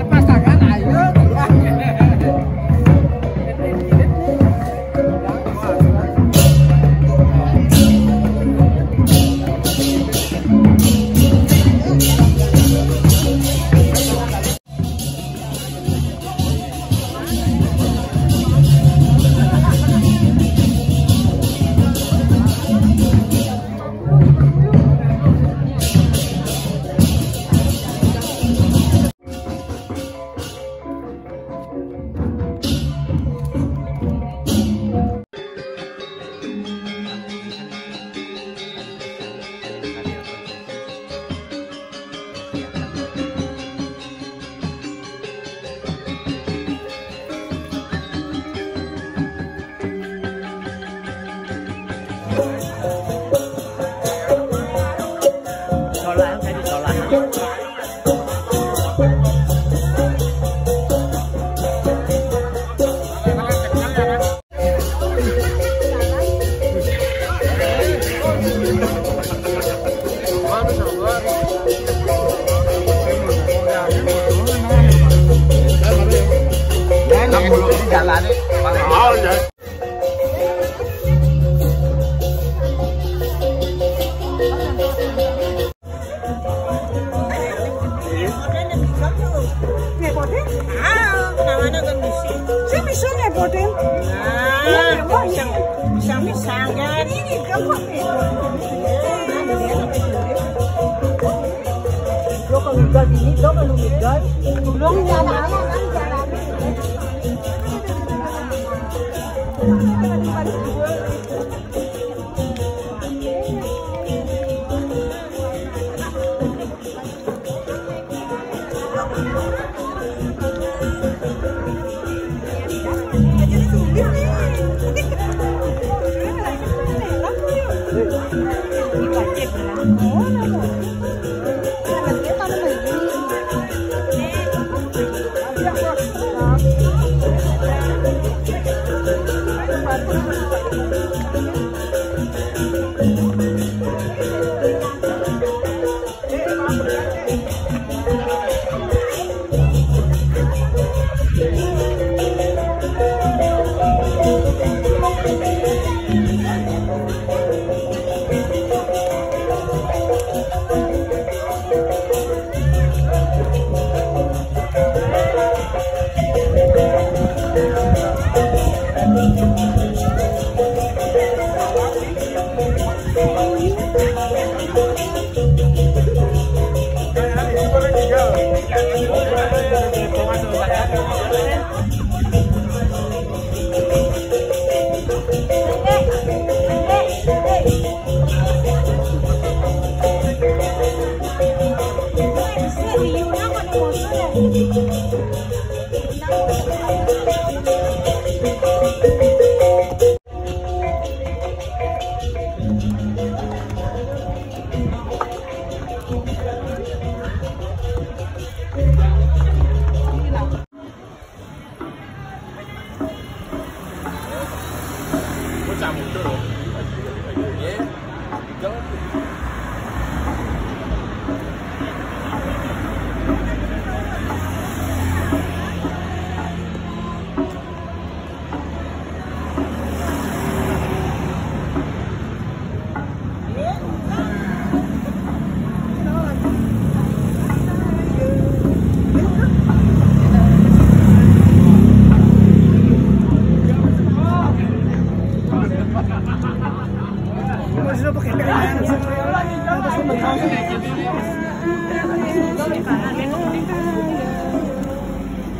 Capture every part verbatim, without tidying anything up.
Lepas tangan, ayo. Jalan. Oh, ya. Ngepotin? Ah, namanya kan bisa. Saya bisa ngepotin. Nah, bisa, bisa, bisa, kan? Ini gampang nih. Lo kalau migal ini, lo kalau migal, tulung sama.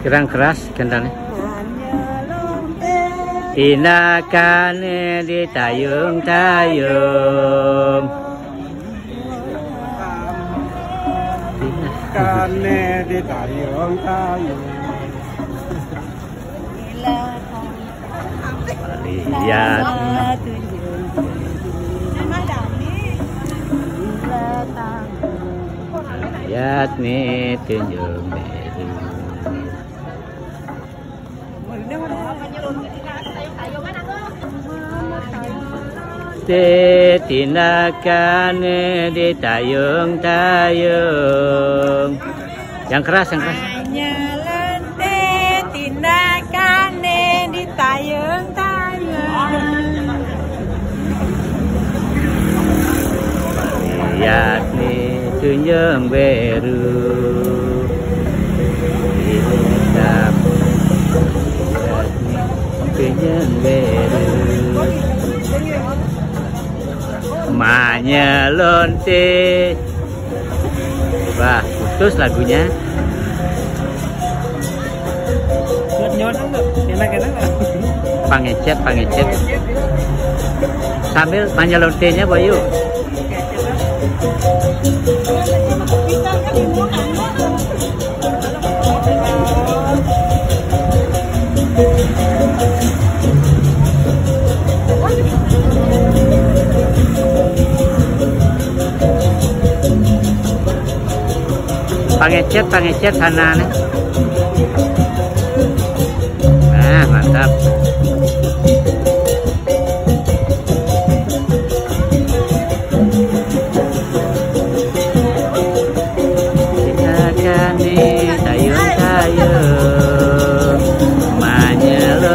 Kirang keras kendalnya. Tinakane ditayung-tayung. Kane ditayung-tayung. Lihat. Lihat nih tunjung beru. Te tinakane ditayung-tayung. Yang keras, yang keras. Nyelente tinakane ditayung-tayung. Lihat nih tunjung beru. Lihat nih tunjung beru. Manyelonte. Wah, putus lagunya. Enak, enak nggak? Pangecet, pangecet. Sambil manyelonte-nya, Boyu. Pangecet, pangecet sana nih. Nah, mantap. Tinakane tayung-tayung, manyelo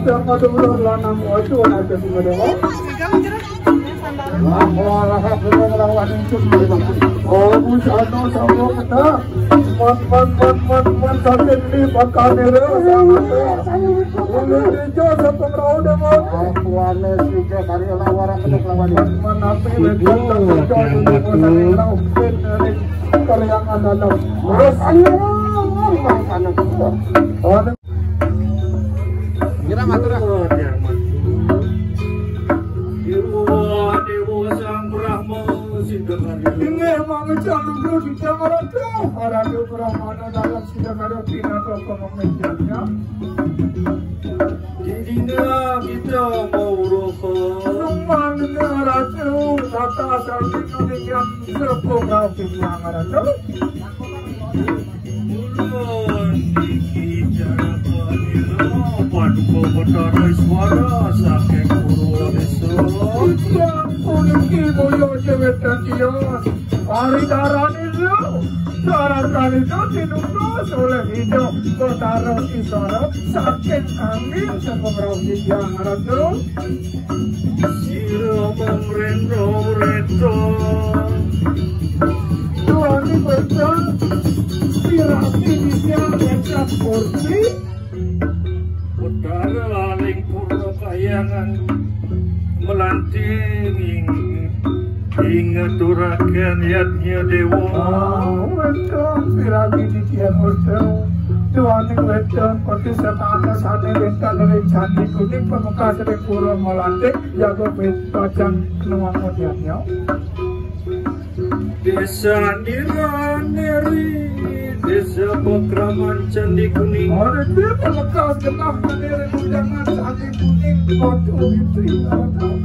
Sama dulur lanang ojo aja sing ada. Wah, wah, wah, wah, wah, wah, wah. Oh, Bu Sano sama kena. Man, man, man, man, man, sakit di bakane re. Ulun dija sapa mau deh, man. Tuane sija kari lawaran untuk lawan. Man, api wetan tak kerja dulu, man, sakit lawan. Kalian ada. Terus, ayo, man, sana. Oh, Kira matur, ah. Dewa, Dewa Sang Brahma Sidakarya. Inggih mangecah luhur di Jakarta. Ratu Brahmana dalam Sidakarya pinaka pamangejanya. Didina kita mau roha. Rumangnya Ratu tata sandi kuning yang sepung rauh yang Ratu. Ulun niki cara panira, Paduka Batara Iswara saking Purwa Desa. Yang puniki mulya cewek dan tios. Ari darani lu, darah kali itu tinunggus oleh hidup Batara Iswara saking angin sepemrau tiang ratu. Sira mamrento-rento. Tuani bocah, sira bisa ngecap kursi. Utara laling purna kayangan melanting ing, ing ngaturaken yadnya dewa. Ah, weton piragi titiang weton. Tuani weton pati setana sane wenten ring candi kuning pamekas ring pura melanting. Jago pacang nuang mudiannya. Desa Nirane ri, desa Pakraman Candi Kuning. Ora dia pemekal genah nane ri undangan Candi Kuning, kotu itu ibarat.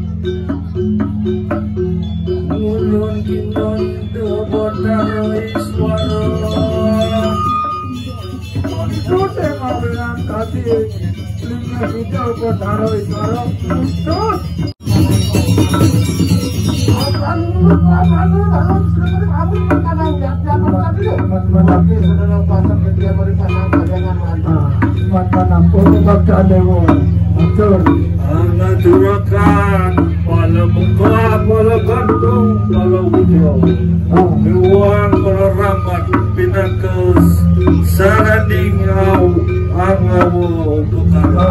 Ngulun kinon do Batara Iswara. Itu tema dengan tadi. Lima juta Batara Iswara. Terus. Mat manampu bakal dewa. Betul. Ngaturakan pala muka, pala gantung, pala wujud. Duang, pala rambat, pinaka saranding au angawa upakara.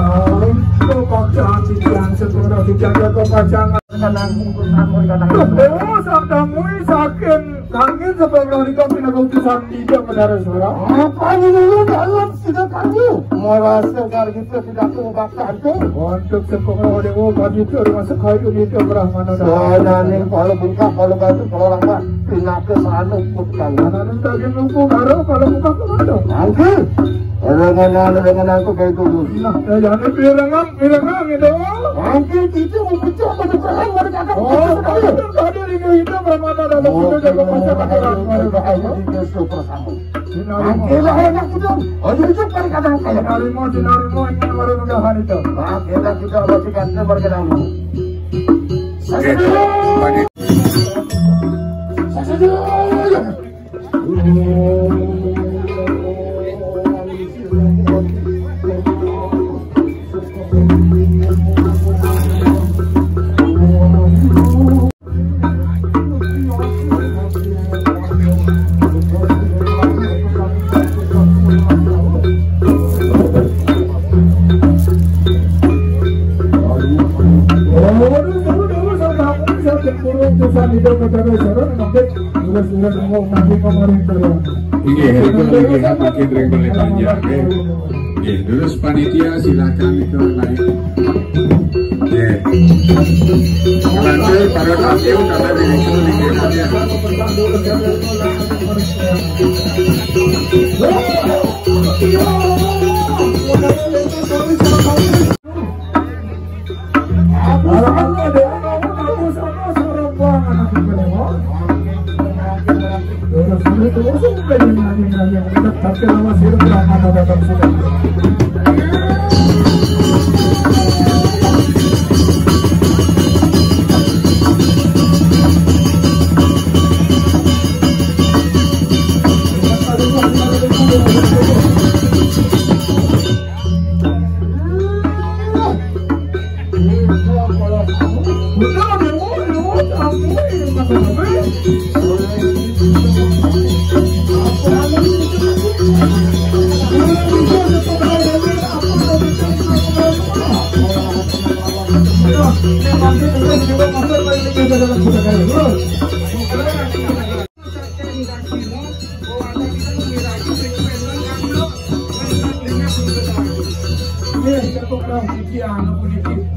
Kau bakal titiang sekolah dijaga kau pacangan. Dewa sang damui saking kangin sebab menika pinaka utusan tidak menara suara. Apa ini dulu dalam sudah kami? Merasa dari kita tidak mengubahkan tu. Untuk sekolah dewa kami itu rumah sekali itu Brahmana. Saya ning kalau buka, kalau batu, kalau lambat, pinaka sana ikut kami. Anak minta dia lupa baru kalau buka pun ada. Nanti, dengan, dengan aku kayak itu. Nah, ya, jangan bilang Bilang gitu. Mungkin itu mempecah pada perang mereka akan. Oh, pecah sekali. Itu tadi itu, itu Brahmana dalam. Oh, kita jaga masyarakat. Bahaya. Itu super kamu. Sinarimo. Mungkin lah enak itu. Oh, itu super kadang kayak. Sinarimo, Sinarimo, ini baru mudahan itu. Nah, kita, kita masih ganti mereka dulu. Oke, Pak Nit. Saya saja. Inggih, rika nggih, mangkin ring bale panjang, nggih. Nggih, terus panitia silakan itu naik. Nggih. Lanjut para tamu kata diri itu nggih, nggih.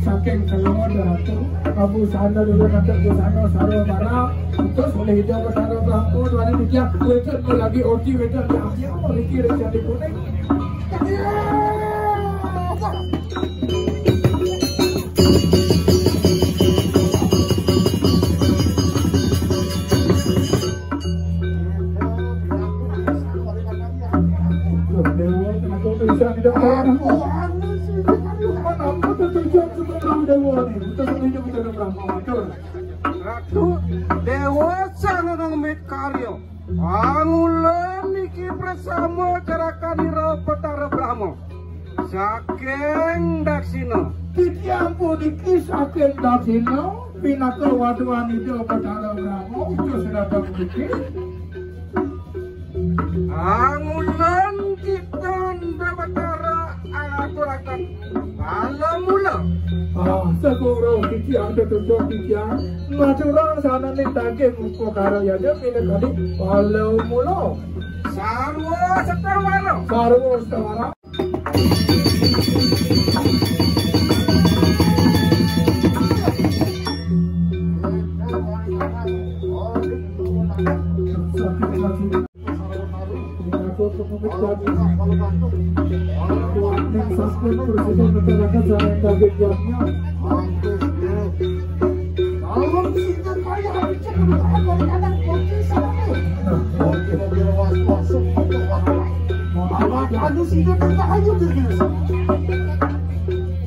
Saking Kelodo, Ratu. Abu sana dulu, nanti busana sarwa bara. Terus oleh hijau ke sarwa belampun, wani dikiak, weton lagi oti, weton diambil, niki rencana kuning. Loh, Dewa, kenapa bisa tidak tahu? Mana apa tujuan sebenarnya Dewa nih? Kita setuju kita udah pernah mengatur. Ratu, Dewa Sang Nang Mitkarya. Pangulan niki bersama carakanira Betara Brahma. Saking Daksina. Titiang puniki saking Daksina, pinaka waduanida Betara Brahma, utus dateng niki. Pangulan kita Ida Betara angaturaken pala mula. Ah, segara titiang tetujon titiang, ngaturang sananing daging upakara yada minakadi pala mula. Sarwa setawara. Sarwa setawara.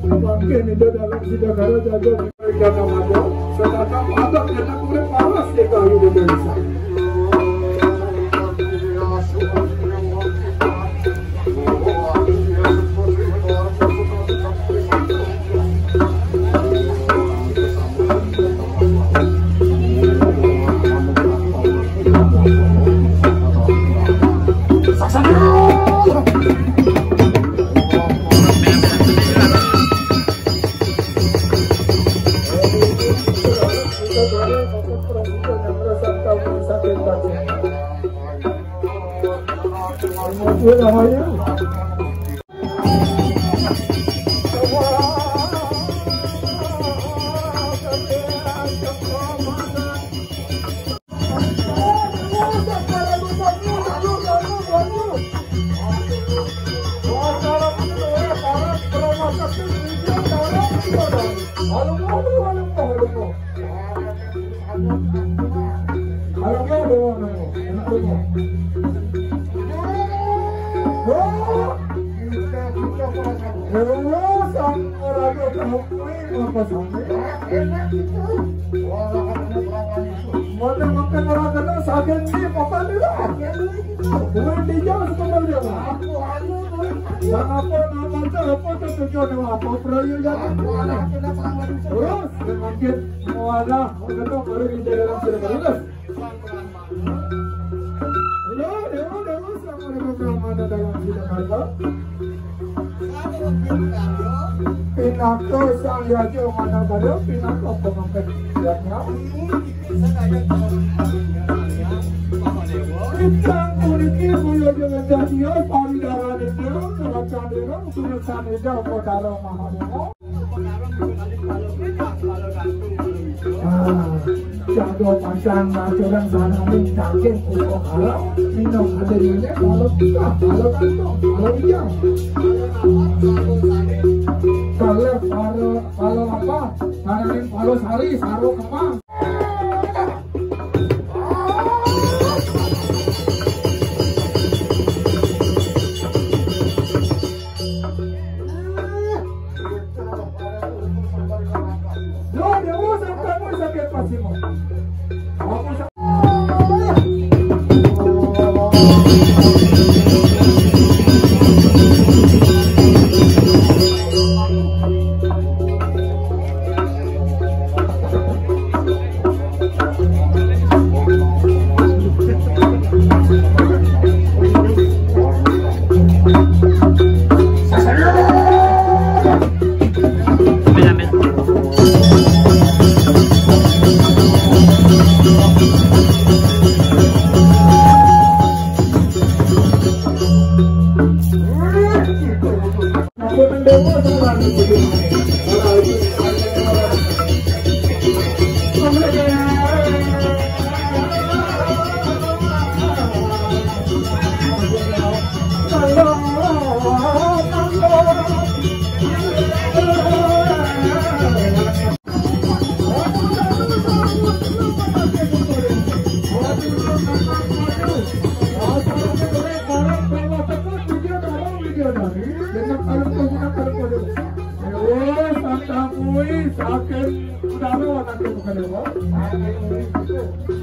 Mungkin itu dalam sidagara jaga. Setata patok kena kulit panas di kayu di desa. Enak itu. Wah, katanya berapa itu? Mboten mungkin ora kena saking ndi, Bapak niku. Kuwi dijak sebenarnya, Pak. Aku anu, kuwi. Sang apa namanya, apa tujuannya, apa proyeknya? Aku anak kena sama itu. Terus, semakin mualah, kena baru di daerah sudah terus. Halo, Dewa, Dewa, selamat datang ke Pramana dalam Sidakarya. Pinaka Sang Raja Managara, pinaka pemimpin rakyat. Titiang puniki kula jenengan jatiya paridaranipun Surat Candera, Surat Sanida Kodara Mahadewa. Ah, jago pasang ngaturang sananing daging upakara, minum adirine kalau kita, kalau kantong, kalau iya. Kalau, kalau, kalau apa? Sananing kalau sari, saro kemang.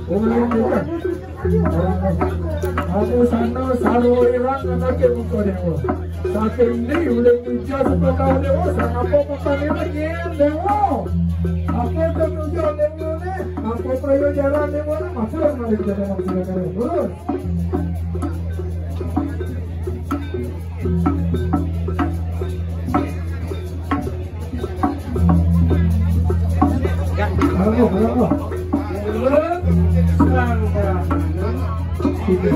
Ulun juga. Aku sana sarwa irang anak yang muka dewa. Saking ini ulun tujuh sepuluh tahun dewa, sangapa muka dewa nyen dewa. Aku tujuh dewa ni, aku perlu jalan dewa ni, masuk lagi kita dalam sudah kali. Lurus. Bravo, bravo. Ini,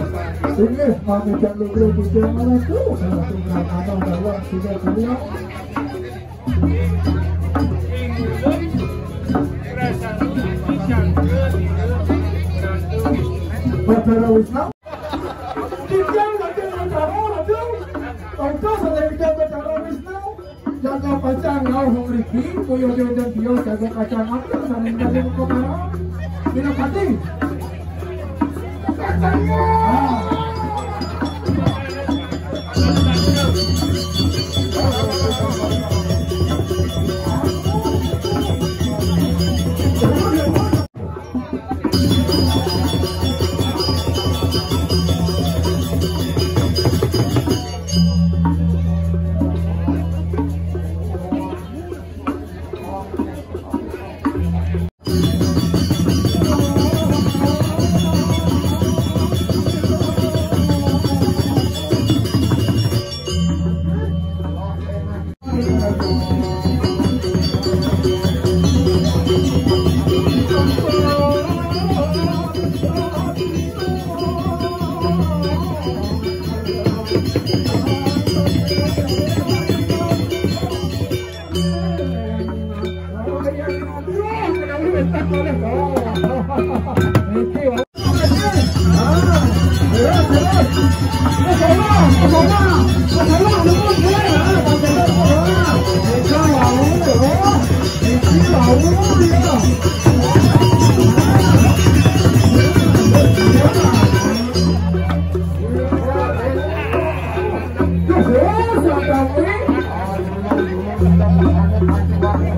ini, mami jangan lupa, jangan lupa. Kalau sudah ada, ada, sudah, sudah. Batara Wisnu. Titiang lagi Batara Wisnu. Tongkos ada Titiang Batara Wisnu. Jaga pacang ngau hong riki, kuyo dan tio jaga pacang aku saling dari muka parang. Minapati. Pacangnya. Ah.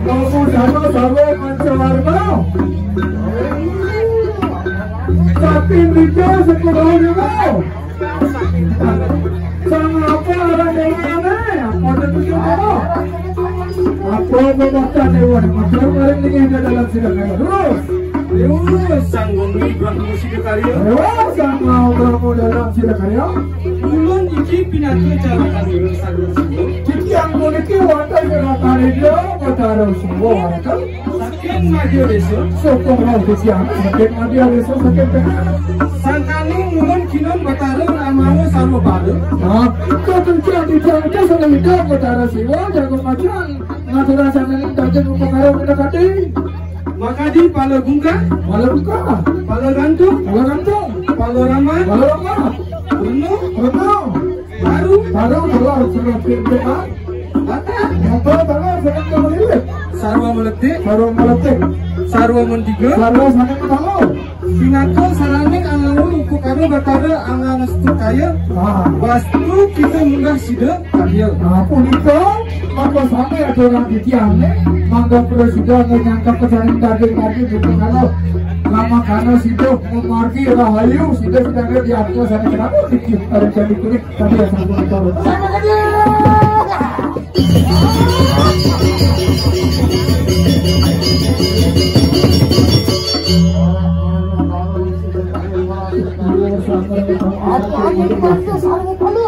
Nomo sarwa sarwa pancawarna. Saking rija sepuluh ribu. Sang apa arah dewanya? Apa itu coba? Apa pembuatan dewan? Masyarakat ini ada dalam sidang. Terus. Terus sang Gunung Ibrahim Sidakarya. Terus sang Gunung Ibrahim Sidakarya. Ulun iki pinaka jawatan ulun sadurung sadurung. Titiang puniki wonten ing rakan ida Batara Siwa wonten. Saking Madya Desa. Sokong rauh titiang saking Madya Desa saking Tengah. Sangkaning ulun kinun Batara Ramawa sarwa bala. Nah, itu titiang titiang itu saking ida Batara Siwa jago macan. Ngaturang sangkaning daging upakara minakadi. Makadi pala gungkah. Pala gungkah. Pala gantung. Pala gantung. Pala rama. Pala rama. Renu. Renu. Baru. Baru, baru, sudah pintu, ah. Mata. Mata, tangan, sudah kembali. Sarwa meletik. Sarwa meletik. Sarwa mentiga. Sarwa sana ketawa. Pinaka saraning angawung upakara Batara angawung astu kaya. Ah. Wastu kita munggah sida. Iya. Nah, punika maka sami aturang titiang, mangga prasida nyangkep kesaning daging-daging gitu kalau lama karena sida memargi rahayu, sida sedang di atas sana kenapa titip ada jadi kulit tadi yang satu motor. Sama aja. Apa angin pantas angin dulu?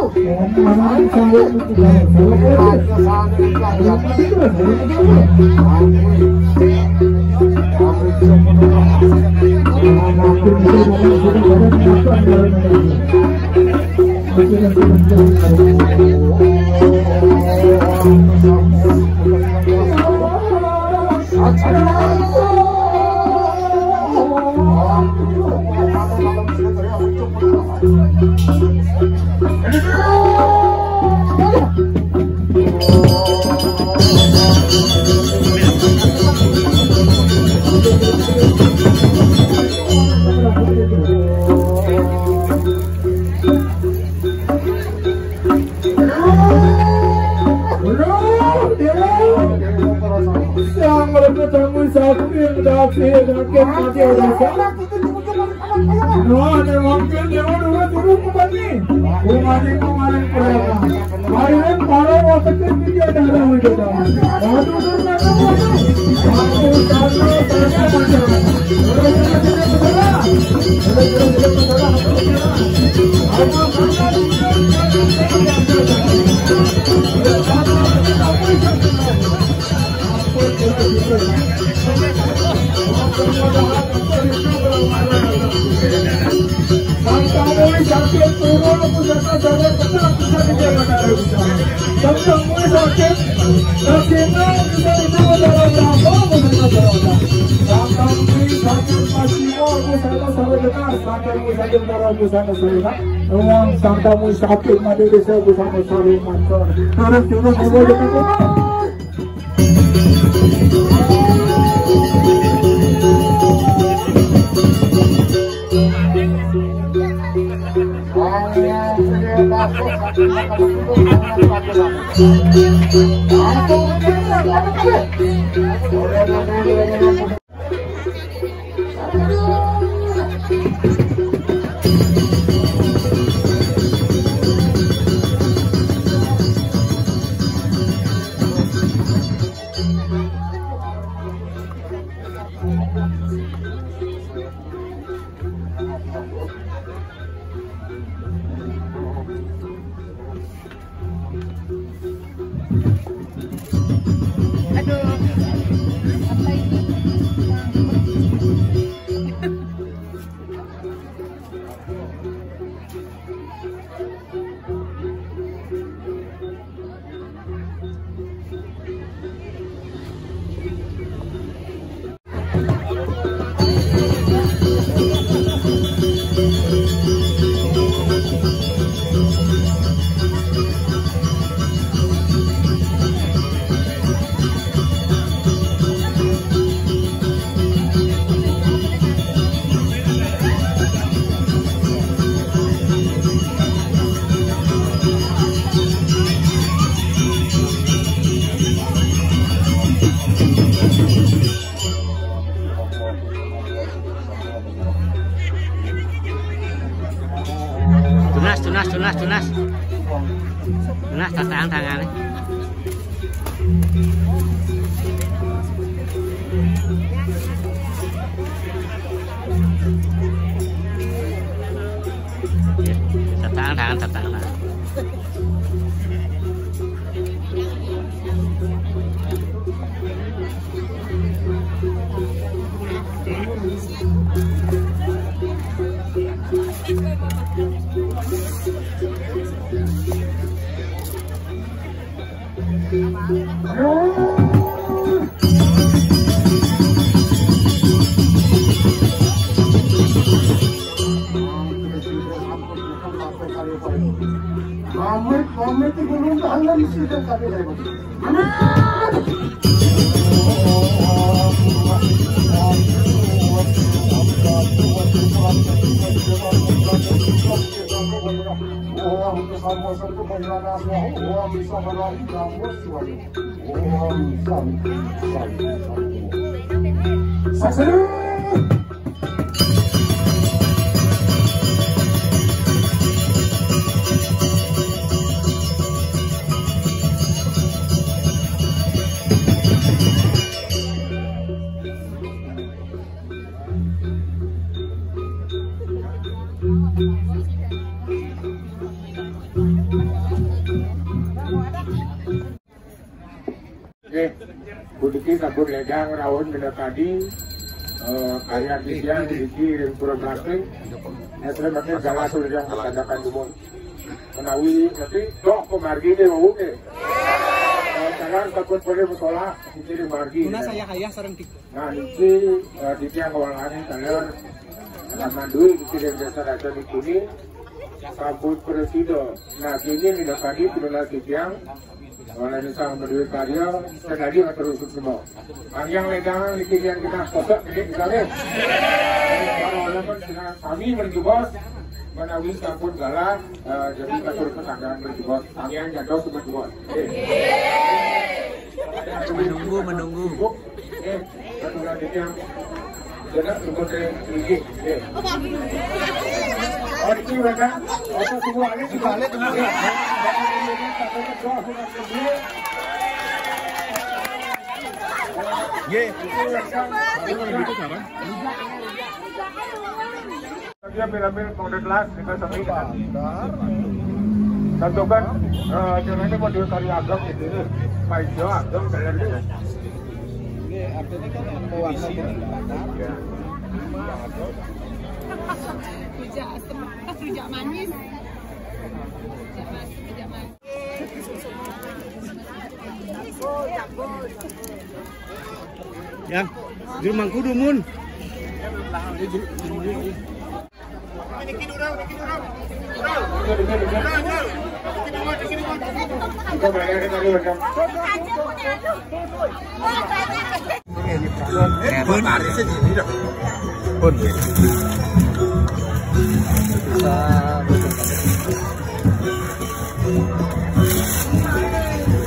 Sang Ratu Tamu Sakti yang dasi, sakit mati, dasi. Wah, ada wakil dewa dulu turun ke Bali. Kemarin, kemarin, kemarin. Kemarin para wakil dia ada, ada. Waduh, waduh, waduh, waduh. Waduh, waduh, waduh, waduh. Ruang sang tamu sakit mandi desa bersama sarung mancor. Turun, turun, turun, turun, turun. Aduh, apa ini? Tunas, tunas, tunas, tunas. Tunas, tatang tangan. Tatang tangan, tatang tangan. Pamit, pamit, ibu lu tahan dari situ, tapi hebat. Saksi. Oke, puniki sampun ledang rauh minangka, eh, karya titiang puniki ring Pura Melaking. Nya, saya makin galah ledang kadakan dumun. Menawi, tapi tok pamargine wau, nggih. Eh, taler sampun pada musola, niki ring margi. Nah, niki, eh, titiang ngawalane taler, Raman Dwi, niki ring Desa Raja Nikuni, sampun prasida. Nah, kini minangka pinunas titiang, Walane sang madué karya, sakadi atur suksma. Panjang ledangan niki yang kita kosok niki misalnya. Para ulama dengan kami menjebos, menawi sampun galah, eh, jadi atur kesadaran menjebos. Panjang jatuh menjebos. Oke. Menunggu, menunggu. Oke, satu lagi yang बेटा, रुको, चले, रुकिए, ये। और ये बेटा, और तो सुबह आगे की बात है, तुम आगे। ये। ये पिरामिड मॉडल क्लास निकल सभी का। संतोकन, अ, जो मैंने बोलियो, कल आप लोग के दिन, भाई, जो आप लोग चले गए। Rujak asam, rujak manis. Rujak manis, rujak manis. Ya, juru mangkudu mun.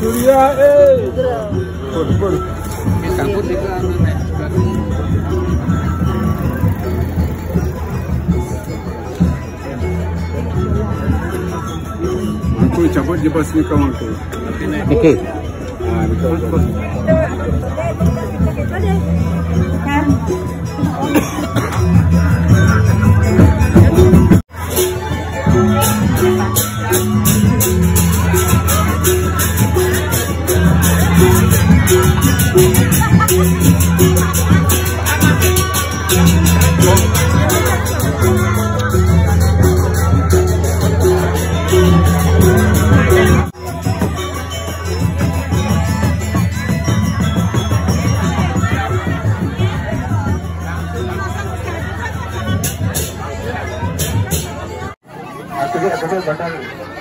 Surya, eh. Pun, pun. Aku cabut je bas ni kawan tu. Okey. Ah, betul. Betul, betul, betul.